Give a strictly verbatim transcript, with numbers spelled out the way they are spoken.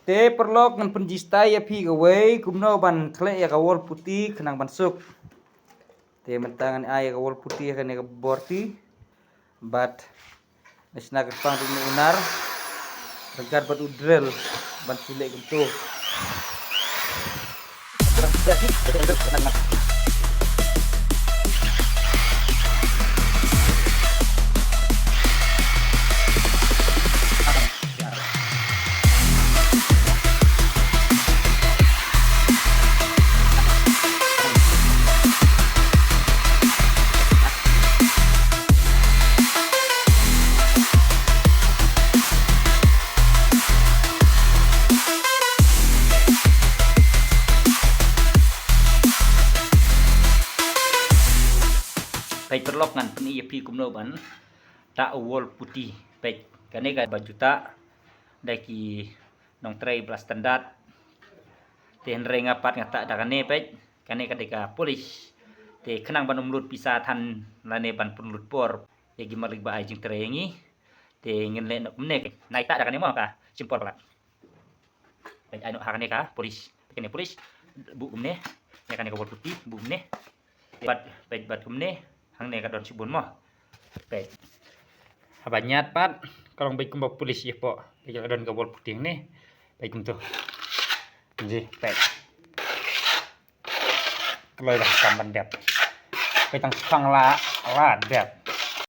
Te paralok, ngan pynjistai ïa phi kawei kumno ban khleh ïa ka wol puti khnang ban suk. Te mynta ngan ai ïa ka wol puti ha kane ka borti. Bad ngan shna kyrpang ruh na u nar ryngkat bad u drill ban shu leh kumto. Peit paralok, ngan pyni ïa phi kumno ban tah u wol puti. Peit, kane kaba ju tah da ki nongtrei ba la standard. Te hynrei nga pat nga tah da kane, peit. Kane ka dei ka polish. Te khnang ban ym lut pisa than lane ban pynlut por ïa ki malik ba ai jingtrei ïa ngi. Te ngin leh noh kumne, peit. Nai tah da kane mo, ka shim por palat. Peit, ai noh ha kane ka polish. Peit, kane polish, buh kumne. Ïa kane ka wol puti, buh kumne. Bad, peit, bad kumne, hangne ka don shibun mo. Peit. Haba ñiad pat, ka long beit kumba polish ïa pdeng. Peit, ka don ka wol puti hangne. Peit kumto. Ji, peit. Kloi ba kam ban dep. Peit, tang shipang la, la dep.